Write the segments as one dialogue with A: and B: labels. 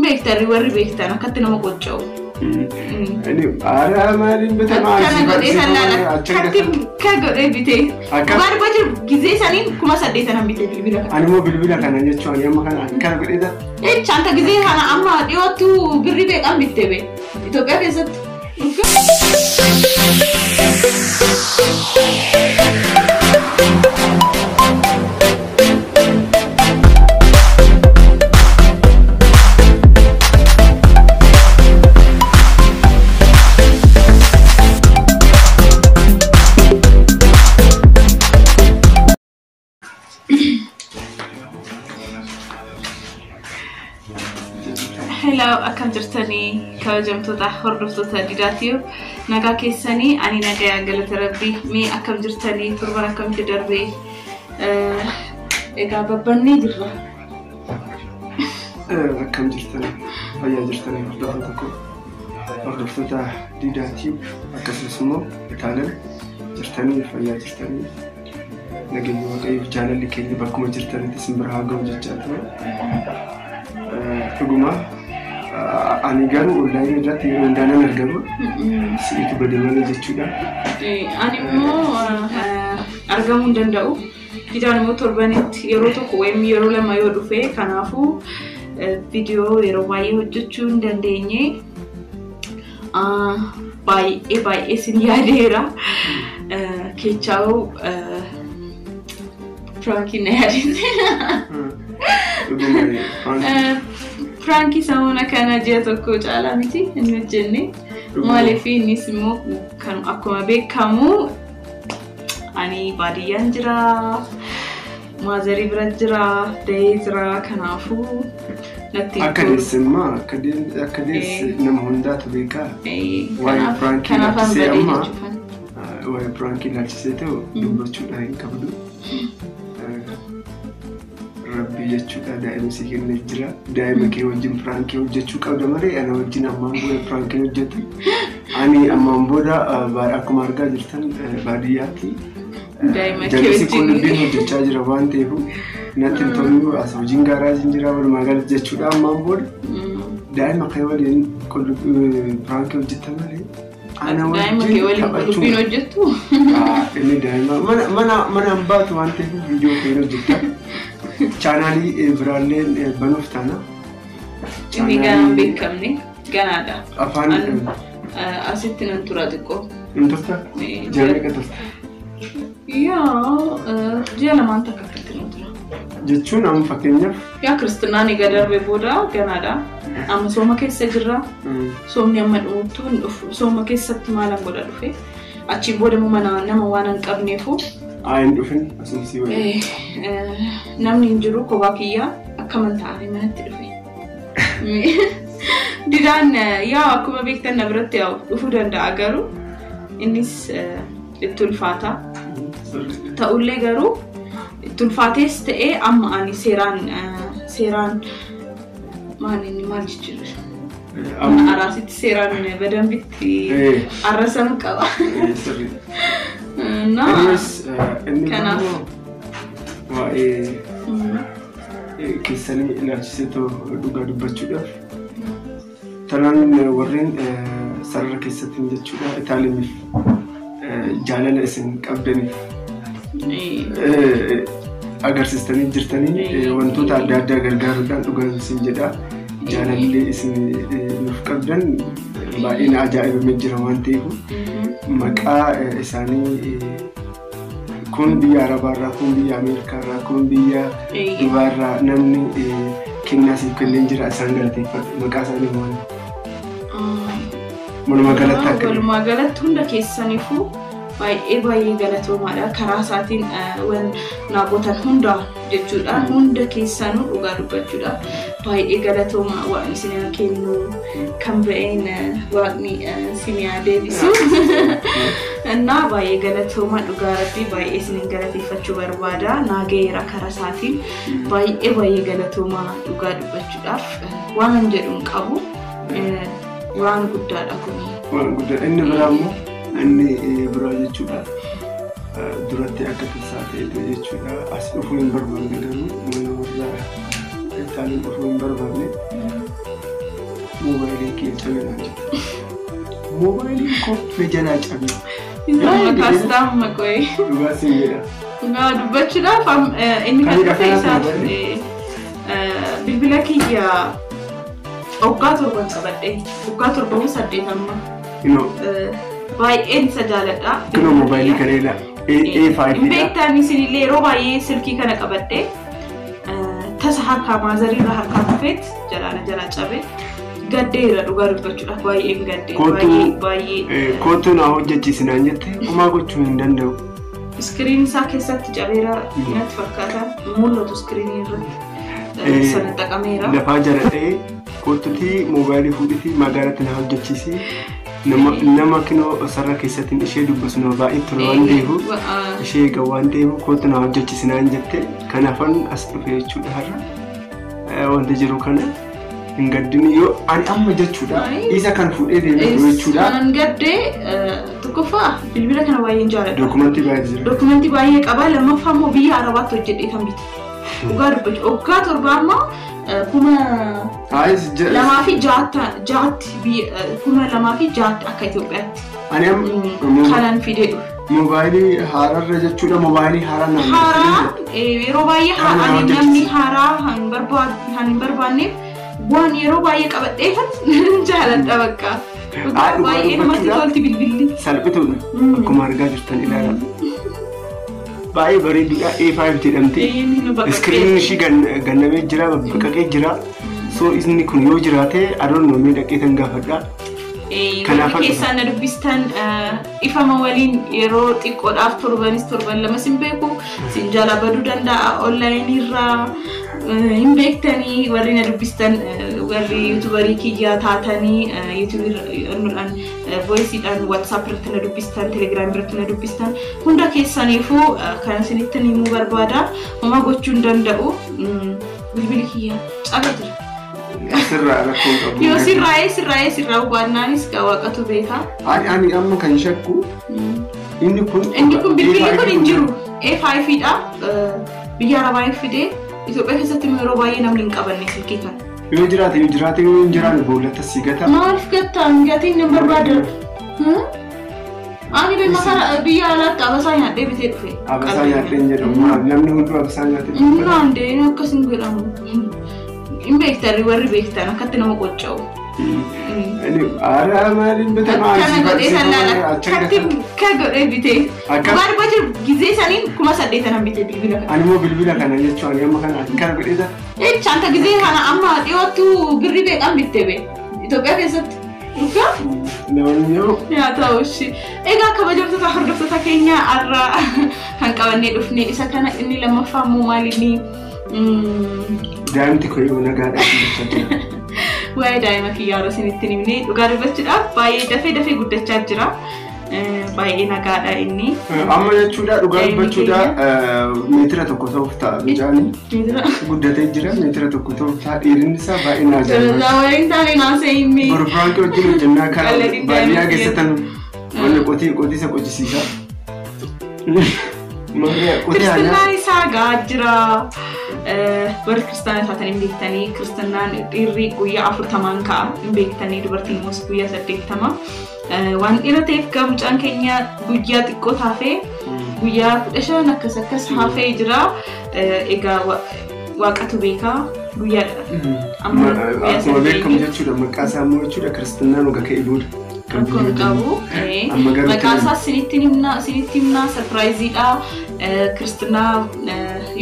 A: Beektan warri beektan akkatti nama qocca'u.
B: Inni aadaa maaliin bitama?
A: Akkana godhee sallaala. Akkatti ka godhee bitee. Waan jiru gizee saniin 8,000 bitee bilbila kana.
B: Ani immoo bilbila kana jechuun ani amma kana akkana godhee ta'a.
A: Echanta gizee kana amma dhiyootu birrii beekan bittee bee. Itoophiyaa keessatti. Hello, akkam jirtanii kabajamtoota hordoftoota Didaatiif nagaa keessanii ani nagaa galata rabbii mee akkam jirtanii torban akkamitti darbee egaa babbannee jirra.
B: Akkam jirtanii fayyaa jirtanii hordoftoota koo hordoftoota Didaatiif akkasumas immoo itaalan jirtanii fayyaa jirtanii nageenya waaqayyoof jaalalli keenya bakkuma jirtanitti isin bira haa ga'u jechaa ture. Dhuguma ani garuu onlaayinii irratti yeroo hundaa nan argama. Si'itu bade malee jechuudha.
A: Ani immoo argamuu hin danda'u. Didaan immoo torbanitti yeroo tokko wayim yeroo lama yoo dhufe kanaafuu viidiyoo yeroo baay'ee hojjechuu hin dandeenye. Baay'ee baay'ee sin yaadeera. Kechaa'u Piraankiin na yaadinte. Piraankii sammuna kana ji'a tokko caalaa miti hin hojjenne. Maaliif innis immoo kan akkuma beekamu ani baadiyyaan jira, maazarii bira jira, da'ee jira kanaafuu natti
B: Akka deesse immoo akka deesse nama hundaatu beekaa. Waa'ee piraankii ilaalchisee amma waa'ee piraankii ilaalchisee ta'u dubbachuudhaan hin qabdu. Rabbi jechuudha daa'ima si kennee jira. Daa'ima kee wajjin piraankii hojjechuu qabda malee ana wajjin ammaan booda piraankii hojjetu. Ani ammaan booda akkuma argaa jirtan baadiyyaatti jallisii qullubbiin hojjechaa jira waan ta'eef natti hin tolu as hojiin gaaraajiin jira walumaa galatti jechuudha ammaan booda daa'ima kee waliin piraankii hojjetta malee ana wajjin
A: taphachuu hojjettu.
B: Inni daa'ima mana hin baatu waan ta'eef viidiyoo kee hojjetta. Chaanaalii biraallee banuuf taana.
A: Inni ganaan beekamne ganaadha.
B: Afaan
A: asitti nan tura xiqqoo.
B: Hin turta? Ji'a meeqa turta?
A: Yaa ji'a lamaan takka akkatti nan tura.
B: Jechuun amma fakkeenyaaf.
A: Yaa kiristinaan egaa darbee booda ganaadha. Amma sooma keessa jirra. Soomni amma dhumuttu hin dhufu. Sooma keessatti maalan godha dhufe. Achiin booda immoo mana nama waan hin qabneefu.
B: Hin dhufin asumsii wayii.
A: Namni hin jiru kophaa kiyyaa akkaman ta'anii manatti dhufe. Didaan yaa akkuma beektan na biratti yaa dhufuu danda'a garuu innis itti ulfaata. Ta'ullee garuu itti ulfaatees ta'ee amma ani seeraan seeraan maal inni maal jijjiirra? Araasitti seeraan badambitti arrasan qaba.
B: Innis inni waa'ee keessanii ilaalchisee dhugaa dubbachuudhaaf tanaan warreen sarara keessatti jechuudha Itaalimiif jaalala isin qabdaniif agarsiistanii jirtanii wantoota adda addaa gargaaruudhaan dhugaan isin jedha. Jaalalli isin nuuf qabdan baay'ee na ajaa'ibamee jira waan ta'eef maqaa isaanii kun biyya Arabaarraa, kun biyya Ameerikaarraa, kun biyya Dubaarraa namni kennaa siif kenneen jira isaan galateeffadhu maqaa isaanii maali? Walumaa galatti akka
A: Walumaa galatti hunda keessaniifuu baay'ee baay'ee galatoomaadha. Karaa isaatiin waan naagotan hunda jechuudha. Hunda keessanuu dhugaa dubbachuudha. Baay'ee galatooma waan isin kennu kan ba'een waaqni isin haa deebisu. Innaa baay'ee galatooma dhugaa rabbii baay'ee isin galateeffachuu barbaada. Naa ga'eera karaa isaatiin baay'ee baay'ee galatooma dhugaa dubbachuudhaaf waan hin jedhu hin qabu. Waan guddaadha kuni.
B: Waan guddaa inni biraa immoo inni biraa jechuudha. Duratti akka tasaa ta'etu jechuudha. As dhufuu hin barbaanne garuu mana warra Itaaliin dhufuu hin barbaanne. Moobaayiliin kee cabe naan jette. Moobaayiliin koo na jalaa cabe.
A: Amma kaastaa amma qo'ee.
B: Dhugaa siin jedha.
A: Dhugaa dubbachuudhaaf inni kan dhufe isaaf bilbila kiyya waggaa 7 qabadhe. Waggaa 7 moo 8 amma. Baay'een isa jaaladha.
B: Kunoo moobaayilii kana ilaa A5
A: Hin beektan isinillee yeroo baay'ee silkii kana qabadhe. Tasa harkaa maazariirra harkaa kufeet jalaana jalaa cabe. Gaddeera dhugaa dubbachuudhaaf baay'een gaddee. Baay'ee.
B: Kootuu naa hojjechiisi naan jette homaa gochuu hin danda'u.
A: Iskiriin isaa keessatti cabeera natti fakkaata. Mul'atu iskiriinii irratti. Sana xaqameera.
B: Lafaa jala dha'ee kootuutii moobaayilii fuudhiitii magaalatti na hojjechiisi. Nama kinoo sarara keessatti ishee dubbisu nama baay'ee ture waan ta'eef ishee egaa waan ta'eef kootu na hojjechiisi naan jette kanaafan as dhufe jechuudha har'a. Wanta jiru kana hin gaddini yoo ani amma jechuudha isa kan fuudhee deemu jechuudha.
A: Kanan gaddee tokkoffaa bilbila kana baay'een jaaladha.
B: Dookumentii baay'ee jira.
A: Dookumentii baay'ee qaba. Lammaffaa immoo biyya Arabaatti hojjedhee kan bite. Dhugaa dubbachuu waggaa 7 ammoo 2006tti akka Itoophiyaatti.
B: Ani
A: kanan fidee dhufe.
B: Moobaayilii haararra jechuudha moobaayilii haaraa naan
A: Haaraa yeroo baay'ee ani namni haaraa hin barbaanneef waan yeroo baay'ee qabadheefan jaaladha bakka. Baay'ee namatti tolti bilbilli.
B: Salphituudha. Akkuma argaa jirtan ilaalaa. Baay'ee bareeduudha A5 jedhamti. Iskiriiniin ishii gannamee jira, baqaqee jira. So inni kun yoo jiraate adoon noomee dhaqee tan gaafadha.
A: Kanaaf keessaan na dubbistan ifama waliin yeroo xiqqoodhaaf torbanis torban lamas hin beeku. Sin jala baduu danda'a onlaayinii irraa hin beektanii warri na dubbistan warri yuutuubarii kiyyaa taatanii yuutuubiidhaan voisiidhaan waatsaap irratti na dubbistan telegiraam irratti na dubbistan hunda keessaniifuu kan isinitti himuu barbaada. Homaa gochuu hin danda'u. Bilbilli kiyya cabee jira.
B: Sirraa rakkoon qabu.
A: Yoo sirraa'ee sirraa hubaannaanis waaqatu beeka.
B: Ani amma kan shakku inni kun.
A: Inni kun bilbilli kun hin jiru. A5 dha. Biyya Arabaa fidee Itoophiyaa keessatti yeroo baay'ee namni hin qabanne silkii kana.
B: Yoo jiraate yoo jiraate yoo hin jiraanne boollatti si gata.
A: Maaliif gatta? Hin gatiin hin barbaada. Ani biyya alaatti abasaa nyaadhee bitee dhufe.
B: Abasaa nyaadhee hin jedhamu. Namni hunduu abasaa nyaatee
A: dhufe. Inni akkas hin godhamu. Hin beektan warri beektan akkatti nama qocca'u.
B: Aaraa maaliin bitama?
A: Akkana godhee sallaala. Akka godhee bitee. Dhugaa dubbachuu gizee saniin 8,000 bitee bilbila kana.
B: Ani immoo bilbila kana jechuun ani amma kana akkana godhee ta'a.
A: Jecha anta gizee kana amma dhiyootu birrii beekan bittee bee Itoophiyaa keessatti. Dhugaa?
B: Namoonni yoo.
A: Yaa ta'u ishee. Egaa kabajamtoota hordoftoota keenya har'a kan qabannee dhufne isa kana inni lammaffaa immoo maalinni
B: Daa'imti kun yoo nagaadhaan guddachaa jira.
A: Waa'ee daa'ima kiyyaa yeroo isinitti himne dhugaa dubbachuudhaaf baay'ee dafee dafee guddachaa jira. Baay'ee nagaadha inni.
B: Amma jechuudha dhugaa dubbachuudha meetira 1 ta'uuf ta'a mucaan. Guddatee jira meetira 1 ta'uuf ta'a dheerinni isaa baay'ee na ajaa'iba.
A: Waliin taane naasee himmi.
B: Boru Firaankii wajjin hojjennaa karaa baadiyyaa keessattan wanni qotiisa qochisiisa.
A: Kiristinnaan isaa gahaa jira. Warri kiristaanaa taatan hin beektanii kiristinnaan dhiirri guyyaa 40 ka'a hin beektanii dubartiin immoo guyyaa 80. Waan dhiira ta'eef gaa mucaan keenya guyyaa xiqqoo taafee guyyaa 15 akkas akkas hafee jira. Egaa waaqatu beekaa guyyaadha.
B: Akkuma beekamu jechuudha maqaa isaa immoo jechuudha kiristinnaan oga ka'e booda.
A: Rakkoon qabu. Maqaa isaa isinitti himnaa sarpiraayiziidha. Kiristinaa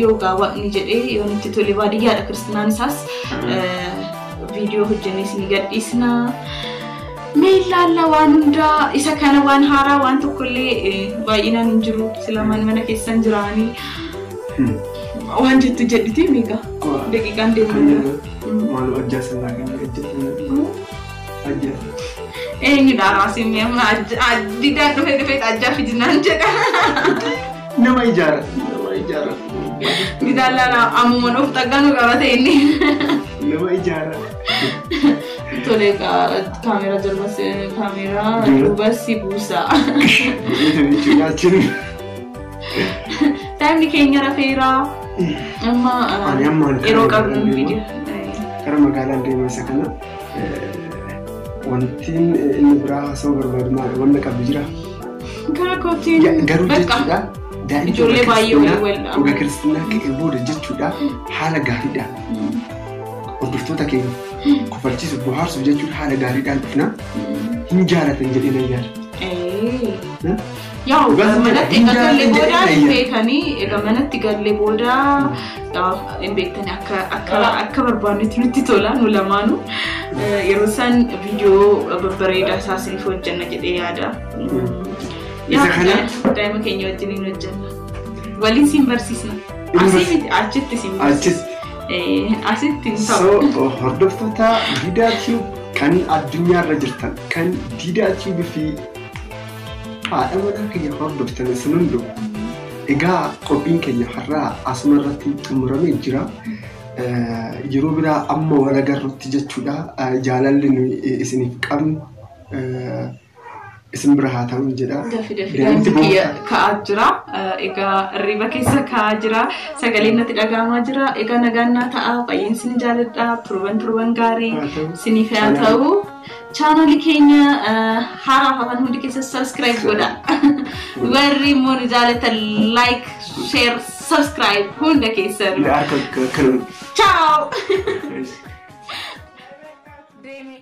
A: yoogaa waaqni jedhee yoo nutti tole baadiyyaadha kiristinaan isaas viidiyoo hojjennee isinii gadhiisna. Mee ilaalla waan hundaa isa kana waan haaraa waan tokkollee baay'inaan hin jiru silamaan mana keessan jiraanii waan jettu jedhiti meeqa daqiiqaan deemu.
B: Maal ajjaa sanaa kan ajjaa ajjaa.
A: Eenyudha raasiin amma didaan dhufee dhufee ajjaa fidinaan jedha.
B: Nama ijaara. Nama ijaara.
A: Didaan laala ammuma of xagganuu qabate inni.
B: Nama ijaara.
A: Tole kaameraa jalbas kaameraa duubas si buusa. Daa'imni keenya rafeera. Amma yeroo qabnu viidiyoo.
B: Gara magaalaan deema isa kana. Wantiin inni biraa haasa'uu barbaadu maali? Wanna qabdu jira?
A: Gara kootiin
B: Garuu jechuudha. Daa'imni
A: Ijoollee baay'ee walii wal
B: Dhuga kiristinnaa ka'ee booda jechuudha haala gaariidhaan hordoftoota keenya kofalchiisuuf bohaarsuuf jechuudha haala gaariidhaan dhufna hin jaalatan jedhee nan yaada.
A: Yaa manatti egaa gallee booda hin beekanii, egaa manatti gallee booda hin beektanii, akka barbaannetti nutti tola nu lamaanuu. Yeroo isaan viidiyoo babbareedaa isaa isiniif hojjenna jedhee yaada.
B: Isa kana
A: Daa'ima keenya wajjin hin hojjenna. Waliin siin barsiisna. Asii miti, achitti siin barsiisna. Asitti hin ta'u.
B: So hordoftoota Diidaa Tube kan addunyaarra jirtan, kan Diidaa Tube fi haadha manaa keenya hordoftan isin hunduu, egaa qophiin keenya har'aa asuma irratti xumuramee jira. Yeroo biraa amma wal agarrutti jechuudha, jaalalli nuyi isiniif qabnu isin bira haa ta'u jedha.
A: Dafi dafi, daa'imti kiyya ka'aa jira. Egaa hirriba keessa ka'aa jira. Sagaleen natti dhaga'amaa jira. Egaa nagaan naa ta'a. Baay'een isin jaaladha. Turban turban gaarii isiniif haa ta'u. Chaanaalii keenya haaraa hafan hundi keessa subscribe godha. Warri immoo nu jaalatan like, share, subscribe hunda keessan.
B: Harka kan.
A: Ciao! Deeme.